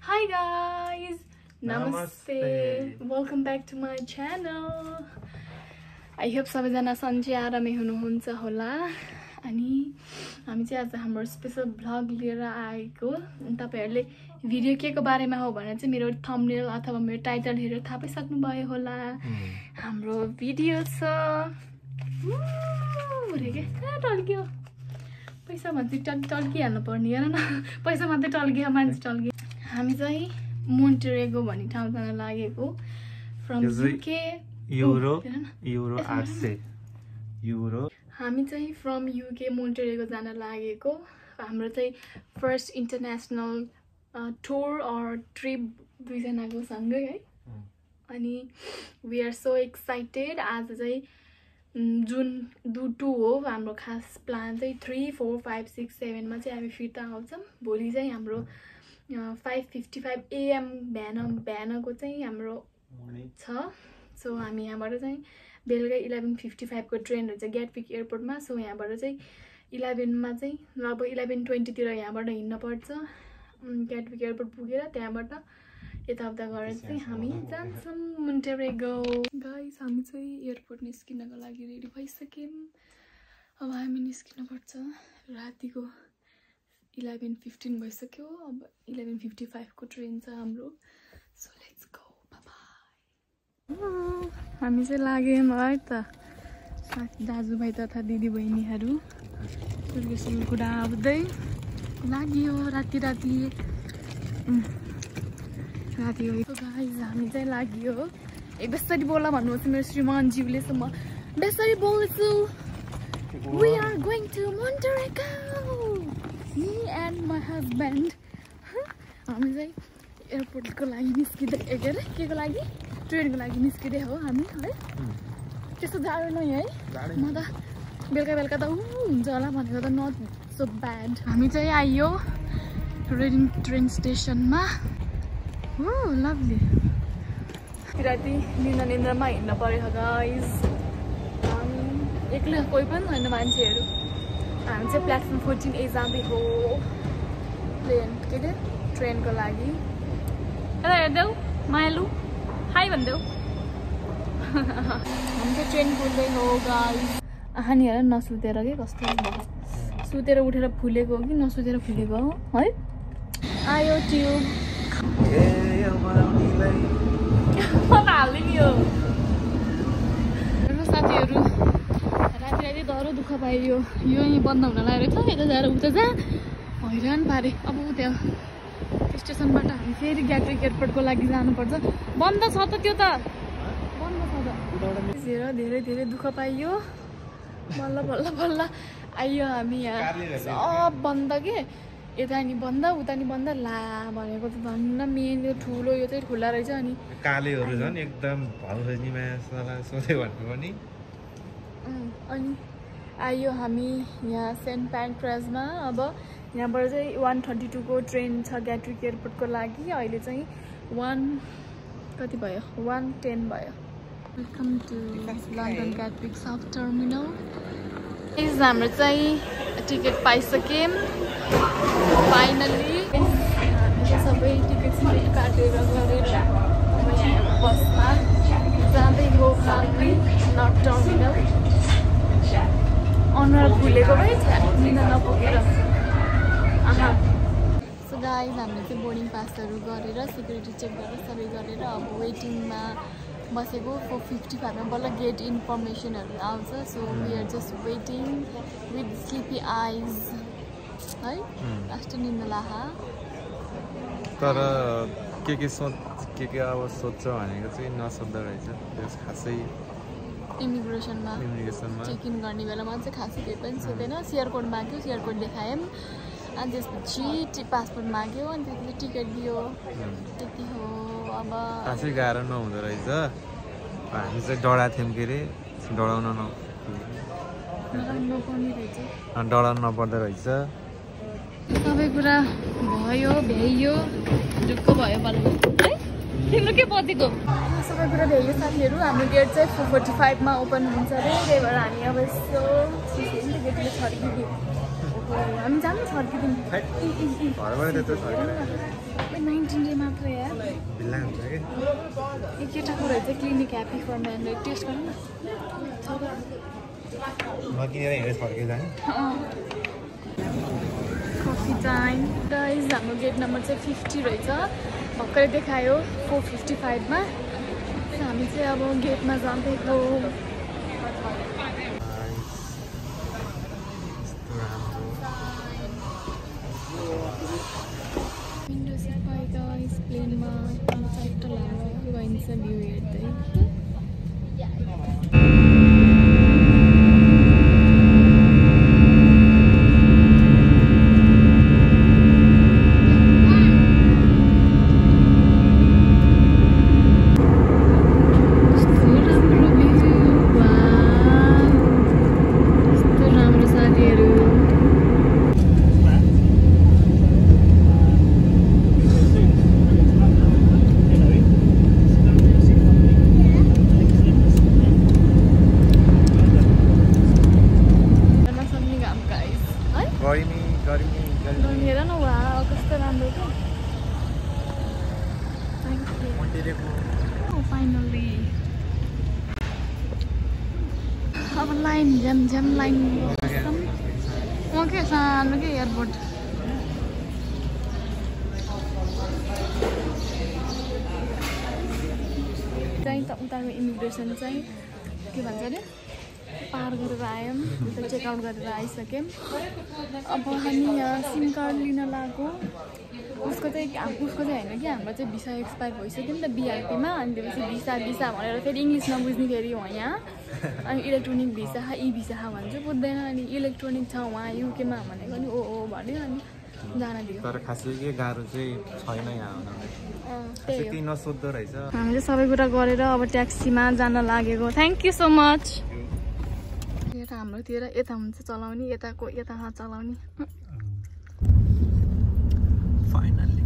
Hi guys! Namaste! Welcome back to my channel. I hope सबैजना सन्चै आरामै हुनुहुन्छ होला अनि हामी चाहिँ आज हाम्रो स्पेशल भ्लग लिएर आएको तपाईहरुले भिडियो केको बारेमा हो भनेर चाहिँ मेरो थम्बनेल अथवा मेरो टाइटल हेरेर थाहा पाइसक्नु भयो होला हाम्रो भिडियो छ के टल्कियो पैसा भन्छ टल्किहाल्नु पर्ने हेर न पैसा मात्रै टल्कियो मान्छे टल्कियो हामी चाहिँ मोन्टेरेगो भन्ने ठाउँ जान लागेको फ्रम युके युरो 8 युरो हामी चाहिँ फ्रम युके मोन्टेरेगो जान लागेको हाम्रो चाहिँ first international tour or trip दुईजनाको सँगै है अनि वी आर सो एक्साइटेड आज चाहिँ जुन 2 हो हाम्रो खास प्लान चाहिँ 3, 4, 5, 6, 7 मा चाहिँ हामी फिर्ता आउँछौं भोलि चाहिँ हाम्रो 5:55 AM बिहानको चाहिँ हाम्रो छ सो हामी यहाँबाट चाहिँ बेलुका 11:55 को ट्रेन हुन्छ ग्याटविक एयरपोर्टमा सो यहाँबाट चाहिँ 11 मा चाहिँ लगभग 11:20 तिर यहाँबाट हिँड्न पर्छ ग्याटविक एयरपोर्ट पुगेर त्यहाँबाट यताउता गरेर चाहिँ हामी जान्छौं मोन्टेरेगो गाइस हामी चाहिँ एयरपोर्ट निस्किनको लागि रेडी भइसक्यौं अब हामी निस्किन पर्छ रातिको 11:15 भइसक्यो अब 11:55 को ट्रेन छ हाम्रो so let's go bye bye हामी चाहिँ लाग्यौं है त दाजुभाइ तथा दिदी बहिनीहरु सुर्गेसुल कुरा आउँदै लाग्यो राति हो गाइस हामी चाहिँ लाग्यो ए बेसरी बोला भन्नुहुन्छ मेरो श्रीमानज्यूले सो म बेसरी बोल्छु we are going to Monterrey me and my husband हामी चाहिँ एयरपोर्टको लागि निस्किदै केको लागि ट्रेनको लागि निस्किदै हो हामी है त्यस्तो जाडो नै है म त बेलुका त हुन्छ होला भनेको त नट सो ब्याड हामी चाहिँ आइयो रेडिङ ट्रेन स्टेसनमा हो लभली राति निन्द्रामा हिँड्न पर्यो गाइस एक्लै कोही पनि छैन मान्छेहरू हामी चाहिँ प्लेटफर्म 14A जाँदै हो ट्रेनको लागि हेर्देऊ मायालु हाई भन्देऊ हामी चाहिँ ट्रेन कुद्दै हो गाइस हानी हेर नसुतेर के कस्तो सुतेर उठेर फुलेको हो कि नसुतेर फुलेको हो है आयो ट्युब साथीहरू राति दह्रो दुःख पाइयो यो यहीँ बन्द हुन लागेको छ यता जाएर उता जा हैरान पारे अब त्यहाँ स्टेसनबाट हामी फेरि ग्याटविक एयरपोर्टको लागि जानुपर्छ बन्द छ त त्यो त बन्द छ त धेरै दुःख पाइयो बल्ल आइयो हामी यहाँ सब बन्द के यता नि बन्द उता नि बन्द ला भनेको त धन्न मेन यो ठुलो यो चाहिँ खुल्ला रहेछ अनि कालेहरु झन् एकदम भाउजनीमा सोधे भन्नु पनि अनि आइयो हामी यहाँ सेन्ट प्यान्क्राजमा अब यहाँबाट चाहिँ 1:32 को ट्रेन छ ग्याटविक एयरपोर्टको लागि अहिले चाहिँ 1 भयो 1:10 भयो welcome to London Gatwick south terminal हाम्रो चाहिँ टिकट पाइसक्यौँ फाइनली सबै टिकट काटेर गरेर अब यहाँ बसमा जाँदै हो हामी नर्थ टर्मिनल अनुहार फुलेको भए निदा नपुगेर सो गाइज हामीले चाहिँ बोर्डिङ पासहरू गरेर सिक्युरिटी चेक गरेर सबै गरेर अब वेटिङमा बसेको 4:55 मा बल्ल गेट इन्फर्मेसनहरू आउँछ so we are just waiting with sleepy eyes है लास्ट निन्द लाहा तर के अब सोध्छ भनेको चाहिँ नसोध्दो रहेछ त्यस खासै इमिग्रेसनमा चेक इन गर्ने बेलामा चाहिँ खासै केही पनि सोधेन सिआर कोड माग्यो सिआर कोड देखायौँ अनि त्यसपछि पासपोर्ट माग्यो अनि त्यसपछि टिकट दियो त्यति हो अब खासै गाह्रो नहुँदो रहेछ हामी चाहिँ डरा थियौँ के अरे डराउनु नपर्दो रहेछ सबै कुरा भयो भ्याइयो ढुक्क भयो बल्ल है तिम्रो के बजेको सबै कुरा भ्याइयो साथीहरू हाम्रो गेट चाहिँ 4:45 मा ओपन हुन्छ अरे त्यही भएर हामी अब यसो गेटले छर्किदियो हामी जानु छर्किदिउँ 19 ढिला हुन्छ कि यो केटाको रहेछ clinic happy for man test गर्नु न नकिनेर हिँडेर फर्केर जाने कफी टाइम गाइस हाम्रो गेट नम्बर चाहिँ 50 रहेछ भर्खरै देखायो 4:55 मा हामी चाहिँ अब गेटमा जाँदैछौँ विन्डो सिट बाहिर प्लेनमा चट्ट लागेर गइन्छ भ्यू हेर्दै अब लाइन झ्याम लाइन म के सानो के एयरपोर्ट चाहिँ त उताको इमिग्रेसन चाहिँ के भन्छ अरे पार गरेर आयौँ चेकआउट गरेर आइसक्यौँ अब हामी यहाँ सिम कार्ड लिन लागेको उसको चाहिँ होइन कि हाम्रो चाहिँ भिसा एक्सपायर भइसक्यो नि त बिआरपीमा अनि त्यसपछि भिसा भनेर फेरि इङ्ग्लिस नबुझ्ने फेरि हो यहाँ अनि इलेक्ट्रोनिक भिसा ई भिसा भन्छु बुझ्दैन अनि इलेक्ट्रोनिक छ उहाँ युकेमा भनेको नि ओ भन्यो अनि जान दियो तर खासै के गाह्रो चाहिँ छैन यहाँ त्यही नसोध्दो रहेछ हामीले सबै कुरा गरेर अब ट्याक्सीमा जान लागेको थ्याङ्क यू सो मच हाम्रोतिर यता हुन्छ चलाउने यताको यता चलाउने फाइनली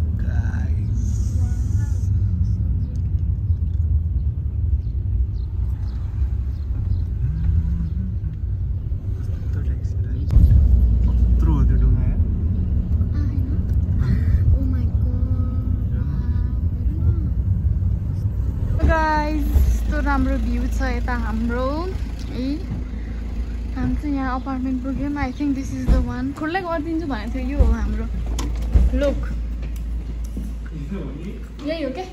गाइस राम्रो भ्यू छ यता हाम्रो है हामी चाहिँ यहाँ अपार्टमेन्ट पुग्यौँ I think this is the one खुल्लै गरिदिन्छु भनेको थियो यो हो हाम्रो लुक यही हो क्या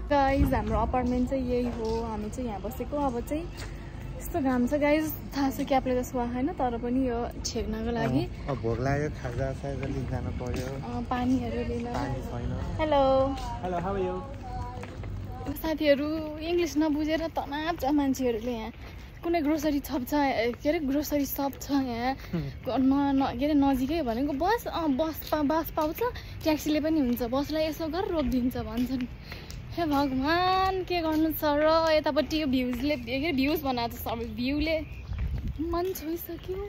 गाइज हाम्रो अपार्टमेन्ट चाहिँ यही हो हामी चाहिँ यहाँ बसेको अब चाहिँ यस्तो घाम छ गाइज थाहा छ क्यापले त सुहा छैन तर पनि यो छेक्नको लागि भोक लाग्यो खाजा साजा लिन जानु पर्यो पानीहरू लिन hello hello how are you साथीहरू इङ्ग्लिस नबुझेर तनाव छ मान्छेहरूले यहाँ कुनै ग्रोसरी सप छ के अरे ग्रोसरी सप छ यहाँ के अरे नजिकै भनेको बस पाउँछ ट्याक्सीले पनि हुन्छ बसलाई यसो गर रोकिदिन्छ भन्छन् हे भगवान् के गर्नु छ र यतापट्टि यो भ्युजले के अरे भ्युज बनाएको छ सबै भ्यूले मन छोइसक्यो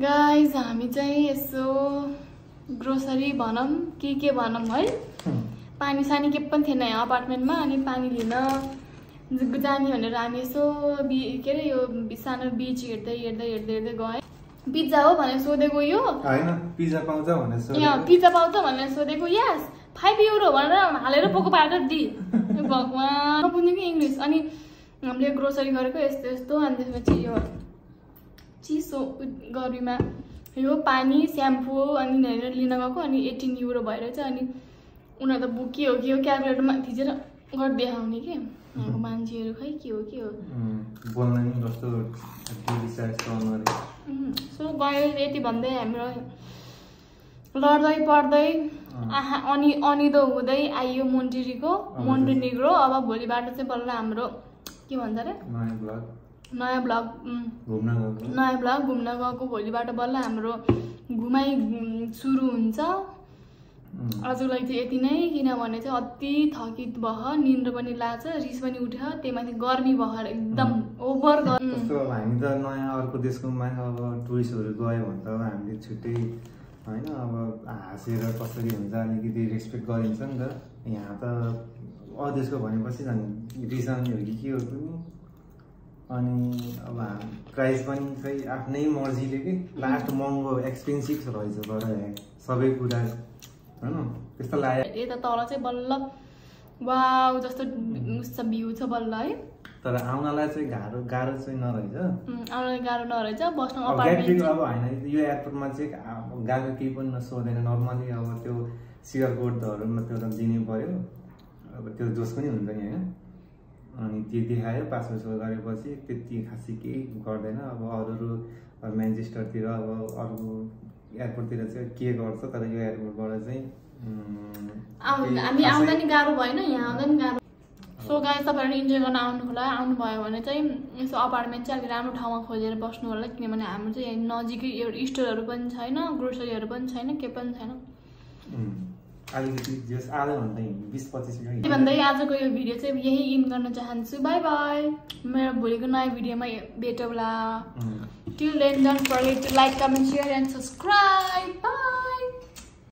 गाइज हामी चाहिँ यसो ग्रोसरी भनौँ के भनौँ है पानी सानी के पनि थिएन यहाँ अपार्टमेन्टमा अनि पानी लिन जाने भनेर हामी यसो के अरे यो सानो बिच हेर्दै गएँ पिज्जा हो भनेर सोधेको यो हैन पिज्जा पाउँछ भनेर सोधेको यस 5 युरो भनेर हालेर पोको पारेर दि भगवान् नबुझ्ने कि इङ्ग्लिस अनि हामीले ग्रोसरी गरेको यस्तो अनि त्यसपछि यो चिसो गर्मीमा यो पानी स्याम्पू अनि लिन गएको अनि 18 युरो भएर चाहिँ अनि उनीहरू त के हो क्यालकुलेटरमा थिचेर गरिदेखाउने कि मान्छेहरू खै के हो बोल्न नि कस्तो सो गयो यति भन्दै हाम्रो लड्दै पढ्दै अनिदो हुँदै आइयो मोन्टेनिग्रो अब भोलिबाट चाहिँ बल्ल हाम्रो के भन्छ अरे नयाँ ब्लग घुम्न गएको भोलिबाट बल्ल हाम्रो घुमाइ सुरु हुन्छ आजको लागि चाहिँ यति नै किनभने चाहिँ अति थकित भयो निन्द्र पनि लाग्छ रिस पनि उठ्यो त्यही माथि गर्मी भएर एकदम ओभर हामी त नयाँ अर्को देशकोमा अब टुरिस्टहरू गयो भने त हामीले छुट्टै होइन अब हाँसेर कसरी हुन्छ अलिकति रेस्पेक्ट गरिन्छ नि त यहाँ त अदेशको भनेपछि झन् रिसाउने हो कि के हो पनि अनि अब प्राइस पनि चाहिँ आफ्नै मर्जीले कि लास्ट महँगो एक्सपेन्सिभ रहेछ तर सबै कुरा हैन त्यस्तो लाग्यो। यता तल चाहिँ बल्ल वाउ जस्तो भ्यू छ बल्ल है, तर आउनलाई चाहिँ गाह्रो चाहिँ नरहेछ, आउनलाई गाह्रो नरहेछ, बस्न अब अपार्टमेन्ट अब हैन यो एयरपोर्टमा चाहिँ गएको केही पनि नसोध्दैन नर्मली। अब त्यो सियर कोडहरुमा त्यो त दिनै पर्यो, अब त्यो जोस पनि हुन्छ नि हैन। अनि त्यो देखायो पासपोर्ट सो गरेपछि त्यति खासै केही गर्दैन। अब अरू म्यान्चेस्टरतिर अब अरू एयरपोर्टतिर चाहिँ के गर्छ, तर यो एयरपोर्टबाट चाहिँ हामी आउँदा नि गाह्रो भएन, यहाँ आउँदा नि गाह्रो। सो गाइस तपाईहरु इन्जोय गर्न आउनुभयो भने चाहिँ यसो अपार्टमेन्ट चाहिँ अलिक राम्रो ठाउँमा खोजेर बस्नु होला, किनभने हाम्रो चाहिँ यहाँ नजिकै एउटा स्टोरहरु पनि छैन, ग्रोसरीहरु पनि छैन, के पनि छैन। अलिकति जस आधा घण्टा 20-25 मिनेट भन्दै आजको यो भिडियो चाहिँ यही इन गर्न चाहन्छु। बाइ बाइ, मेरो भोलिको नयाँ भिडियोमा भेटौँला। Till then, don't forget to like, comment, share and subscribe. Bye.